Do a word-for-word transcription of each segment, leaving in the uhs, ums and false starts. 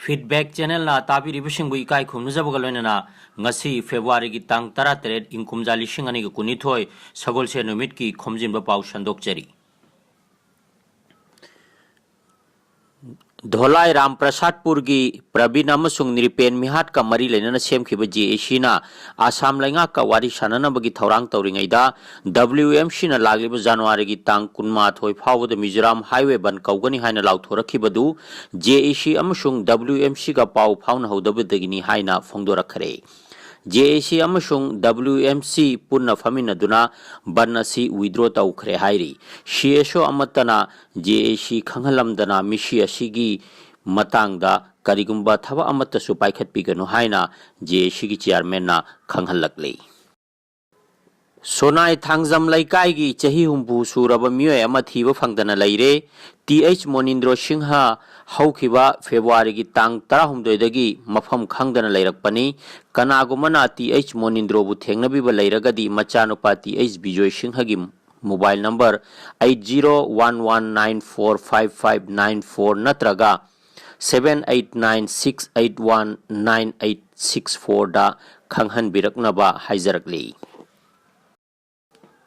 Feedback Channelꯅ ꯇꯥꯕꯤꯔꯤꯕꯁꯤꯡꯕꯨ ꯏꯀꯥꯏ ꯈꯨꯝꯅꯖꯕꯒ ꯂꯣꯏꯅꯅ ꯉꯁꯤ Februaryꯒꯤ ꯇꯥꯡ ꯇꯔꯥꯇꯔꯦꯠ, ꯏꯪ ꯀꯨꯝꯖꯥ ꯂꯤꯁꯤꯡ ꯑꯅꯤꯒ ꯀꯨꯟꯅꯤꯊꯣꯏ, ꯁꯒꯣꯜꯁꯦꯟ ꯅꯨꯃꯤꯠꯀꯤ ꯈꯣꯝꯖꯤꯟꯕ ꯄꯥꯎ ꯁꯟꯗꯣꯛꯆꯔꯤ꯫ ꯙꯣꯂꯥꯏ ꯔꯥꯝꯄ꯭ꯔꯁꯥꯗꯄꯨꯔꯒꯤ ꯄ꯭ꯔꯕꯤꯟ ꯑꯃꯁꯨꯡ ꯅ꯭ꯔꯤꯄꯦꯟ ꯃꯤꯍꯥꯠꯀ ꯃꯔꯤ ꯂꯩꯅꯅ ꯁꯦꯝꯈꯤꯕ JACꯅ ꯑꯁꯥꯝ ꯂꯩꯉꯥꯛꯀ ꯋꯥꯔꯤ ꯁꯥꯟꯅꯅꯕꯒꯤ ꯊꯧꯔꯥꯡ ꯇꯧꯔꯤꯉꯩꯗ, WMCꯅ ꯂꯥꯛꯂꯤꯕ ꯖꯅꯋꯥꯔꯤꯒꯤ ꯇꯥꯡ ꯀꯨꯟꯃꯥꯊꯣꯏ ꯐꯥꯎꯕꯗ ꯃꯤꯖꯣꯔꯥꯝ highway ꯕꯟ ꯀꯧꯒꯅꯤ ꯍꯥꯏꯅ ꯂꯥꯎꯊꯣꯔꯛꯈꯤꯕꯗꯨ JAC ꯑꯃꯁꯨꯡ WMCꯒ ꯄꯥꯎ ꯐꯥꯎꯅꯍꯧꯗꯕꯗꯒꯤꯅꯤ ꯍꯥꯏꯅ ꯐꯣꯡꯗꯣꯔꯛꯈ꯭ꯔꯦ꯫ JAC ꯑꯃꯁꯨꯡ WMC ꯄꯨꯟꯅ ꯐꯝꯃꯤꯟꯅꯗꯨꯅ ꯕꯟ ꯑꯁꯤ withdraw ꯇꯧꯈ꯭ꯔꯦ ꯍꯥꯏꯔꯤ꯫ CSO ꯑꯃꯠꯇꯅ JAC ꯈꯪꯍꯜꯂꯝꯗꯅ ꯃꯤꯁꯤ ꯑꯁꯤꯒꯤ ꯃꯇꯥꯡꯗ ꯀꯔꯤꯒꯨꯝꯕ ꯊꯕꯛ ꯑꯃꯠꯇꯁꯨ ꯄꯥꯏꯈꯠꯄꯤꯒꯅꯨ ꯍꯥꯏꯅ JACꯒꯤ chairmanꯅ ꯈꯪꯍꯜꯂꯛꯂꯤ꯫ ꯁꯣꯅꯥꯏ ꯊꯥꯡꯖꯝ ꯂꯩꯀꯥꯏꯒꯤ ꯆꯍꯤ ꯍꯨꯝꯐꯨ ꯁꯨꯔꯕ ꯃꯤꯑꯣꯏ ꯑꯃ ꯊꯤꯕ ꯐꯪꯗꯅ ꯂꯩꯔꯦ꯫ ꯇꯤ ꯑꯩꯆ ꯃꯣꯅꯤꯟꯗ꯭ꯔꯣ ꯁꯤꯡꯍ ꯍꯧꯈꯤꯕ Februaryꯒꯤ ꯇꯥꯡ ꯇꯔꯥꯍꯨꯝꯗꯣꯏꯗꯒꯤ ꯃꯐꯝ ꯈꯪꯗꯅ ꯂꯩꯔꯛꯄꯅꯤ꯫ ꯀꯅꯥꯒꯨꯝꯕꯅ ꯇꯤ ꯑꯩꯆ ꯃꯣꯅꯤꯟꯗ꯭ꯔꯣꯕꯨ ꯊꯦꯡꯅꯕꯤꯕ ꯂꯩꯔꯒꯗꯤ ꯃꯆꯥꯅꯨꯄꯥ ꯇꯤ ꯑꯩꯆ ꯕꯤꯖꯣꯏ ꯁꯤꯡꯍꯒꯤ mobile number eight zero one one nine four five five nine four ꯅꯠꯇ꯭ꯔꯒ seven eight nine six eight one nine eight six fourꯗ ꯈꯪꯍꯟꯕꯤꯔꯛꯅꯕ ꯍꯥꯏꯖꯔꯛꯂꯤ꯫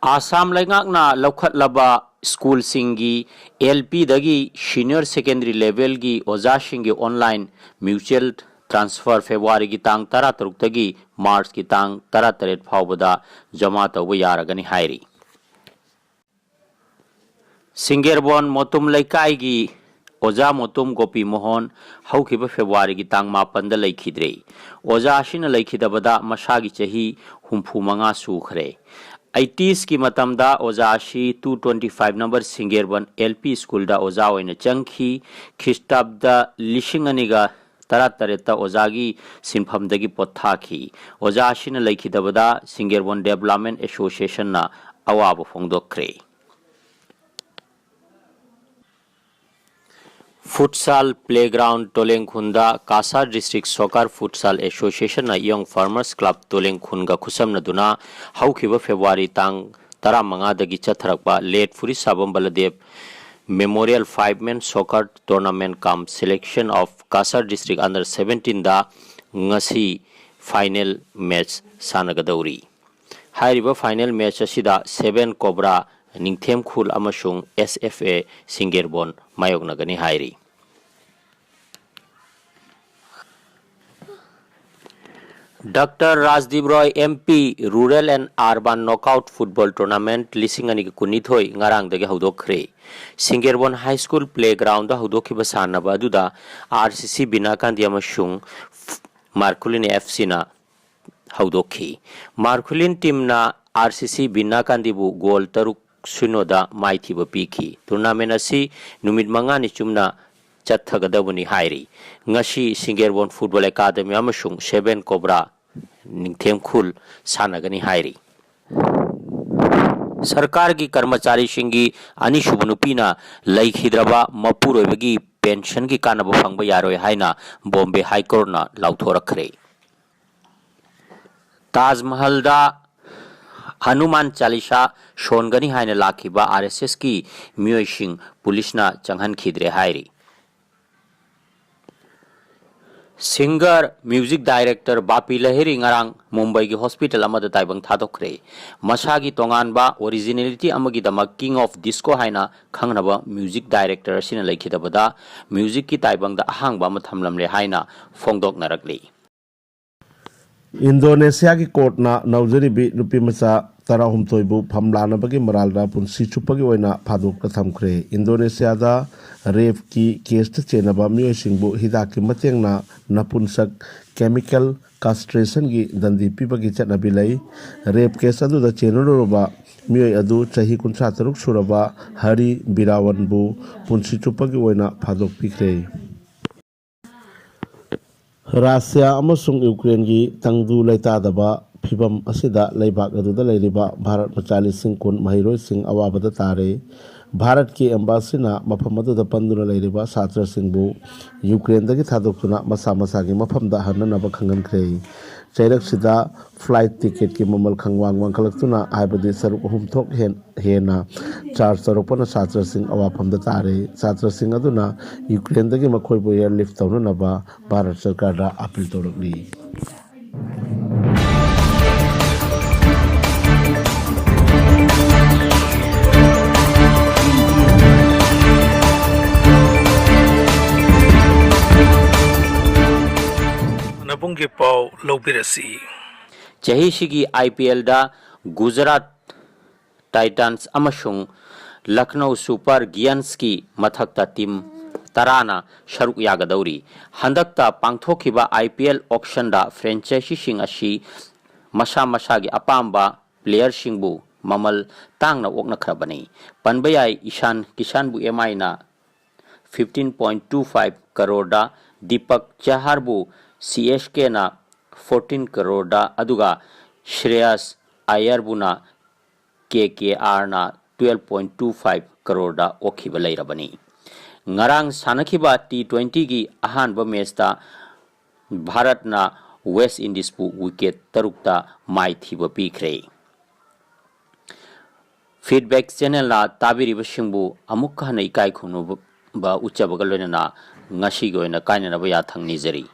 ꯑꯥꯁꯥꯝ ꯂꯩꯉꯥꯛꯅ ꯂꯧꯈꯠꯂꯕ ꯁ꯭ꯀꯨꯜꯁꯤꯡꯒꯤ L Pꯗꯒꯤ senior secondary levelꯒꯤ ꯑꯣꯖꯥꯁꯤꯡꯒꯤ online mutual transfer Februaryꯒꯤ ꯇꯥꯡ ꯇꯔꯥꯇꯔꯨꯛꯇꯒꯤ Marchꯀꯤ ꯇꯥꯡ ꯇꯔꯥꯇꯔꯦꯠ ꯐꯥꯎꯕꯗ ꯖꯃꯥ ꯇꯧꯕ ꯌꯥꯔꯒꯅꯤ ꯍꯥꯏꯔꯤ꯫ ꯁꯤꯡꯒꯦꯔꯕꯣꯟ ꯃꯣꯇꯨꯝ ꯂꯩꯀꯥꯏꯒꯤ ꯑꯣꯖꯥ ꯃꯣꯇꯨꯝ ꯒꯣꯄꯤ ꯃꯣꯍꯟ ꯍꯧꯈꯤꯕ Februaryꯒꯤ ꯇꯥꯡ ꯃꯥꯄꯟꯗ ꯂꯩꯈꯤꯗ꯭ꯔꯦ꯫ ꯑꯣꯖꯥ ꯑꯁꯤꯅ ꯂꯩꯈꯤꯗꯕꯗ ꯃꯁꯥꯒꯤ ꯆꯍꯤ ꯍꯨꯝꯐꯨ ꯃꯉꯥ ꯁꯨꯈ꯭ꯔꯦ꯫ eightiesꯀꯤ ꯃꯇꯝꯗ ꯑꯣꯖꯥ ꯑꯁꯤ two twenty five number ꯁꯤꯡꯒꯦꯔꯕꯟ L P schoolꯗ ꯑꯣꯖꯥ ꯑꯣꯏꯅ ꯆꯪꯈꯤ꯫ ꯈ꯭ꯔꯤꯁꯇꯥꯕꯗ ꯂꯤꯁꯤꯡ ꯑꯅꯤꯒ ꯇꯔꯥꯇꯔꯦꯠꯇ ꯑꯣꯖꯥꯒꯤ ꯁꯤꯟꯐꯝꯗꯒꯤ ꯄꯣꯊꯥꯈꯤ꯫ ꯑꯣꯖꯥ ꯑꯁꯤꯅ ꯂꯩꯈꯤꯗꯕꯗ ꯁꯤꯡꯒꯦꯔꯕꯣꯟ Development Associationꯅ ꯑꯋꯥꯕ ꯐꯣꯡꯗꯣꯛꯈ꯭ꯔꯦ꯫ Futsal playground ꯇꯣꯂꯦꯡꯈꯨꯟꯗ ꯀꯥꯁꯥꯔ District Soccer Futsal Associationꯅ Young Farmers Club ꯇꯣꯂꯦꯡꯈꯨꯟꯒ ꯈꯨꯠꯁꯝꯅꯗꯨꯅ ꯍꯧꯈꯤꯕ February ꯇꯥꯡ ꯇꯔꯥꯃꯉꯥꯗꯒꯤ ꯆꯠꯊꯔꯛꯄ ꯂꯦꯠ ꯐꯨꯔꯤꯠ ꯁꯥꯕꯝ ꯕꯂꯗꯦꯕ Memorial Five Men Soccer Tournament cum Selection of Cachar District Under Seventeen ꯗ ꯉꯁꯤ final match ꯁꯥꯟꯅꯒꯗꯧꯔꯤ꯫ ꯍꯥꯏꯔꯤꯕ final match ꯑꯁꯤꯗ Seven Cobra ꯅꯤꯡꯊꯦꯝꯈꯨꯜ ꯑꯃꯁꯨꯡ S F A ꯁꯤꯡꯒꯦꯔꯕꯣꯟ ꯃꯥꯌꯣꯛꯅꯒꯅꯤ ꯍꯥꯏꯔꯤ꯫ Doctor Rajdeep Roy M P Rural and Urban Knockout Football Tournament ꯂꯤꯁꯤꯡ ꯑꯅꯤꯒ ꯀꯨꯟꯅꯤꯊꯣꯏ ꯉꯔꯥꯡꯗꯒꯤ ꯍꯧꯗꯣꯛꯈ꯭ꯔꯦ꯫ ꯁꯤꯡꯒꯦꯔꯕꯣꯟ High School playground ꯗ ꯍꯧꯗꯣꯛꯈꯤꯕ ꯁꯥꯟꯅꯕ ꯑꯗꯨꯗ R C C ꯕꯤꯅꯥꯀꯥꯟꯗꯤ ꯑꯃꯁꯨꯡ ꯃꯥꯔꯀꯨꯂꯤꯟ F C ꯅ ꯍꯧꯗꯣꯛꯈꯤ꯫ ꯃꯥꯔꯀꯨꯂꯤꯟ team ꯅ R C C ꯕꯤꯅꯥꯀꯥꯟꯗꯤꯕꯨ goal ꯇꯔꯨꯛ ꯁꯤꯅꯣꯗ ꯃꯥꯏꯊꯤꯕ ꯄꯤꯈꯤ꯫ Tournament ꯑꯁꯤ ꯅꯨꯃꯤꯠ ꯃꯉꯥꯅꯤ ꯆꯨꯝꯅ ꯆꯠꯊꯒꯗꯕꯅꯤ ꯍꯥꯏꯔꯤ꯫ ꯉꯁꯤ ꯁꯤꯡꯒꯦꯔꯕꯣꯟ Football Academy ꯑꯃꯁꯨꯡ Seven Cobra ꯅꯤꯡꯊꯦꯝꯈꯨꯜ ꯁꯥꯟꯅꯒꯅꯤ ꯍꯥꯏꯔꯤ꯫ ꯁꯔꯀꯥꯔꯒꯤ ꯀꯔꯃꯆꯥꯔꯤꯁꯤꯡꯒꯤ ꯑꯅꯤꯁꯨꯕ ꯅꯨꯄꯤꯅ ꯂꯩꯈꯤꯗ꯭ꯔꯕ ꯃꯄꯨꯔꯣꯏꯕꯒꯤ pension ꯒꯤ ꯀꯥꯟꯅꯕ ꯐꯪꯕ ꯌꯥꯔꯣꯏ ꯍꯥꯏꯅ Bombay High Court ꯅ ꯂꯥꯎꯊꯣꯔꯛꯈ꯭ꯔꯦ꯫ ꯇꯥꯖ ꯃꯍꯜꯗ ꯍꯅꯨꯃꯥꯟ ꯆꯥꯂꯤꯁꯥ ꯁꯣꯟꯒꯅꯤ ꯍꯥꯏꯅ ꯂꯥꯛꯈꯤꯕ R S S ꯀꯤ ꯃꯤꯑꯣꯏꯁꯤꯡ ꯄꯨꯂꯤꯁꯅ ꯆꯪꯍꯟꯈꯤꯗ꯭ꯔꯦ ꯍꯥꯏꯔꯤ꯫ Singer, music director ꯕꯥꯄꯤ ꯂꯍꯤꯔꯤ ꯉꯔꯥꯡ ꯃꯨꯝꯕꯥꯏꯒꯤ hospital ꯑꯃꯗ ꯇꯥꯏꯕꯪ ꯊꯥꯗꯣꯛꯈ꯭ꯔꯦ꯫ ꯃꯁꯥꯒꯤ ꯇꯣꯉꯥꯟꯕ originality ꯑꯃꯒꯤꯗꯃꯛ King of Disco ꯍꯥꯏꯅ ꯈꯪꯅꯕ music director ꯑꯁꯤꯅ ꯂꯩꯈꯤꯗꯕꯗ music ꯀꯤ ꯇꯥꯏꯕꯪꯗ ꯑꯍꯥꯡꯕ ꯑꯃ ꯊꯝꯂꯝꯂꯦ ꯍꯥꯏꯅ ꯐꯣꯡꯗꯣꯛꯅꯔꯛꯂꯤ꯫ ꯏꯟꯗꯣꯅꯦꯁꯤꯌꯥꯒꯤ ꯀꯣꯔꯠꯅ ꯅꯧꯖꯔꯤꯕꯤ ꯅꯨꯄꯤꯃꯆꯥ ꯇꯔꯥꯍꯨꯝꯗꯣꯏꯕꯨ ꯐꯝ ꯂꯥꯅꯕꯒꯤ ꯃꯔꯥꯜꯗ ꯄꯨꯟꯁꯤ ꯆꯨꯞꯄꯒꯤ ꯑꯣꯏꯅ ꯐꯥꯗꯣꯛꯇ ꯊꯝꯈ꯭ꯔꯦ꯫ ꯏꯟꯗꯣꯅꯦꯁꯤꯌꯥꯗ rape ꯀꯤ case ꯇ ꯆꯦꯟꯅꯕ ꯃꯤꯑꯣꯏꯁꯤꯡꯕꯨ ꯍꯤꯗꯥꯛꯀꯤ ꯃꯇꯦꯡꯅ ꯅꯄꯨꯟꯁꯛ, chemical castration ꯒꯤ ꯗꯟꯗꯤ ꯄꯤꯕꯒꯤ ꯆꯠꯅꯕꯤ ꯂꯩ꯫ Rape case ꯑꯗꯨꯗ ꯆꯦꯟꯅꯔꯨꯔꯕ ꯃꯤꯑꯣꯏ ꯑꯗꯨ ꯆꯍꯤ ꯀꯨꯟꯊ꯭ꯔꯥ ꯇꯔꯨꯛ ꯁꯨꯔꯕ ꯍꯔꯤ ꯕꯤꯔꯥꯋꯟꯕꯨ ꯄꯨꯟꯁꯤ ꯆꯨꯞꯄꯒꯤ ꯑꯣꯏꯅ ꯐꯥꯗꯣꯛꯄꯤꯈ꯭ꯔꯦ꯫ ꯔꯥꯁꯤꯌꯥ ꯑꯃꯁꯨꯡ ꯌꯨꯀ꯭ꯔꯦꯟꯒꯤ ꯇꯪꯗꯨ ꯂꯩꯇꯥꯗꯕ ꯐꯤꯚꯝ ꯑꯁꯤꯗ ꯂꯩꯕꯥꯛ ꯑꯗꯨꯗ ꯂꯩꯔꯤꯕ ꯚꯥꯔꯠ ꯃꯆꯥ ꯂꯤꯁꯤꯡ ꯀꯨꯟ ꯃꯍꯩꯔꯣꯏꯁꯤꯡ ꯑꯋꯥꯕꯗ ꯇꯥꯔꯦ꯫ ꯚꯥꯔꯠꯀꯤ embassy ꯅ ꯃꯐꯝ ꯑꯗꯨꯗ ꯄꯟꯗꯨꯅ ꯂꯩꯔꯤꯕ ꯁꯥꯇ꯭ꯔꯁꯤꯡꯕꯨ ꯌꯨꯀ꯭ꯔꯦꯟꯗꯒꯤ ꯊꯥꯗꯣꯛꯇꯨꯅ ꯃꯁꯥ ꯃꯁꯥꯒꯤ ꯃꯐꯝꯗ ꯍꯟꯅꯅꯕ ꯈꯪꯍꯟꯈ꯭ꯔꯦ꯫ ꯆꯩꯔꯛꯁꯤꯗ flight ticketꯀꯤ ꯃꯃꯜ ꯈꯪꯋꯥꯡ ꯋꯥꯡꯈꯠꯂꯛꯇꯨꯅ, ꯍꯥꯏꯕꯗꯤ ꯁꯔꯨꯛ ꯑꯍꯨꯝ ꯊꯣꯛ ꯍꯦꯟ-, ꯍꯦꯟꯅ charge ꯇꯧꯔꯛꯄꯅ ꯁꯥꯇ꯭ꯔꯁꯤꯡ ꯑꯋꯥꯐꯝꯗ ꯇꯥꯔꯦ꯫ ꯁꯥꯇ꯭ꯔꯁꯤꯡ ꯑꯗꯨꯅ ꯌꯨꯀ꯭ꯔꯦꯟꯗꯒꯤ ꯃꯈꯣꯏꯕꯨ airlift ꯇꯧꯅꯅꯕ ꯚꯥꯔꯠ ꯁꯔꯀꯥꯔꯗ appeal ꯇꯧꯔꯛꯂꯤ꯫ ꯅꯕꯨꯡꯒꯤ ꯄꯥꯎ ꯂꯧꯕꯤꯔꯁꯤ꯫ ꯆꯍꯤꯁꯤꯒꯤ IPLꯗ ꯒꯨꯖꯔꯥꯠ ꯇꯥꯏꯇꯥꯟꯁ ꯑꯃꯁꯨꯡ ꯂꯈꯅꯧ ꯁꯨꯄꯔ ꯒꯤꯌꯟꯁꯀꯤ ꯃꯊꯛꯇ ꯇꯤꯝ ꯇꯔꯥꯅ ꯁꯔꯨꯛ ꯌꯥꯒꯗꯧꯔꯤ꯫ ꯍꯟꯗꯛꯇ ꯄꯥꯡꯊꯣꯛꯈꯤꯕ IPL auctionꯗ franchiseꯁꯤꯡ ꯑꯁꯤ ꯃꯁꯥ ꯃꯁꯥꯒꯤ ꯑꯄꯥꯝꯕ playerꯁꯤꯡꯕꯨ ꯃꯃꯜ ꯇꯥꯡꯅ ꯑꯣꯛꯅꯈ꯭ꯔꯕꯅꯤ꯫ ꯄꯟꯕ ꯌꯥꯏ, Ishan ꯀꯤꯁꯥꯟꯕꯨ MIꯅ fifteen point two five ꯀꯔꯣꯔꯗ, Deepak ꯆꯍꯥꯔꯕꯨ CSKꯅ fourteen ꯀꯔꯣꯔꯗ, ꯑꯗꯨꯒ Shreyas ꯑꯌꯔꯕꯨꯅ KKRꯅ twelve point two five ꯀꯔꯣꯔꯗ ꯑꯣꯛꯈꯤꯕ ꯂꯩꯔꯕꯅꯤ꯫ ꯉꯔꯥꯡ ꯁꯥꯟꯅꯈꯤꯕ T twentyꯒꯤ ꯑꯍꯥꯟꯕ matchꯇ ꯚꯥꯔꯠꯅ ꯋꯦꯁ ꯏꯟꯗꯤꯁꯄꯨ wicket ꯇꯔꯨꯛꯇ ꯃꯥꯏꯊꯤꯕ ꯄꯤꯈ꯭ꯔꯦ꯫ Feedback channelꯅ ꯇꯥꯕꯤꯔꯤꯕꯁꯤꯡꯕꯨ ꯑꯃꯨꯛꯀ ꯍꯟꯅ ꯏꯀꯥꯏ ꯈꯨꯝꯅꯕ ꯎꯠꯆꯕꯒ ꯂꯣꯏꯅꯅ ꯉꯁꯤꯒꯤ ꯑꯣꯏꯅ ꯀꯥꯏꯅꯅꯕ ꯌꯥꯊꯪ ꯅꯤꯖꯔꯤ꯫